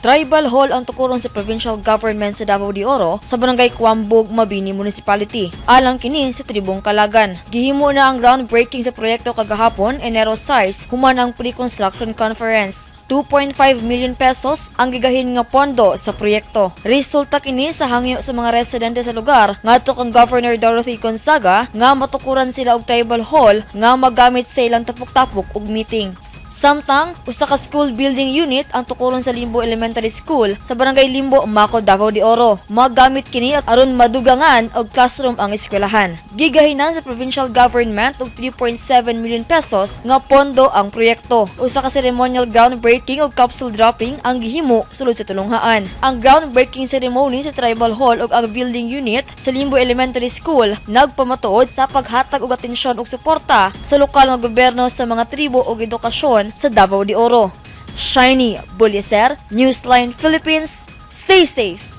Tribal Hall ang tukuron sa provincial government sa Davao de Oro sa Barangay Cuambog, Mabini Municipality. Alang kini sa tribong Kalagan. Gihimo na ang groundbreaking sa proyekto kagahapon, Enero 6, human ang pre-construction conference. ₱2.5 million ang gigahin nga pondo sa proyekto. Resulta kini sa hangyo sa mga residente sa lugar ngadto kang Governor Dorothy Gonzaga nga matukuran sila og tribal hall nga magamit sa ilang tapok-tapok og meeting. Samtang, usa ka school building unit ang tukuron sa Limbo Elementary School sa Barangay Limbo, Maco, Davao de Oro. Magamit kini aron madugangan og classroom ang eskwelahan. Gigahinan sa provincial government og ₱3.7 million nga pondo ang proyekto. Usa ka ceremonial groundbreaking ug capsule dropping ang gihimo sulod sa tulunghaan. Ang groundbreaking ceremony sa tribal hall ug ang building unit sa Limbo Elementary School nagpamatuod sa paghatag og atensyon ug suporta sa lokal nga gobyerno sa mga tribo ug edukasyon sa Davao de Oro. Shiny Bulyeser, Newsline Philippines. Stay safe.